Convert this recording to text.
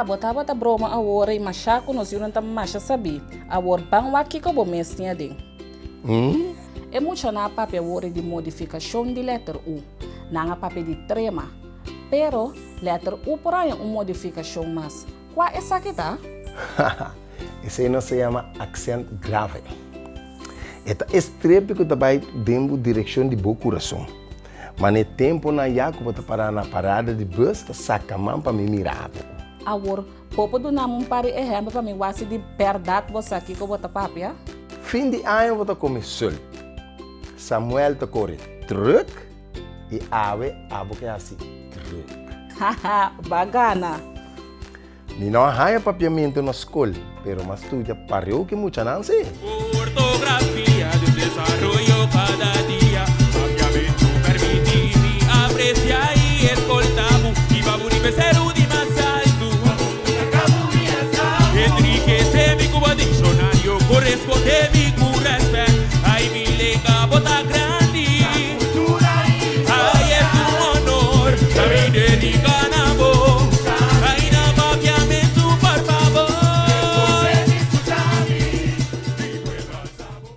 Bo tabata broma awor ei masha ku nos yunan ta masha sabí. Awor ban wak kiko bo mes tin aden. E muchanan a papia awor ei di modifikashon di lèter u. Nan a papia di trema. Pero, lèter u por haña un modifikashon mas. Kua esaki ta? Haha, esei nos ta yama aksènt grave. E ta e strepi ku ta bai den bo direkshon di bo kurason. Ma na e tempunan ya ku bo ta pará na parada di bus ta saka man pa mi mira bo. Awor, bo por duna mi un par di ehèmpel pa mi wak si di bèrdat bo sa kiko bo ta papia? Fin di aña bo ta kome sul. Samuel ta kore trùk i awe abo ke hasi trùk. Haha, bo a gana! Mi no a haña papiamentu na skol, pero m'a studia pareu ku e muchanan sí. Ortografia den desaroyo kada dia. Papiamentu permití mi aprecia i escolta bo i pa bo riba e seru di mas altu. Enrikece mi cu bo diccionario, corresponde mi cu respet. Ai mi lenga bo ta.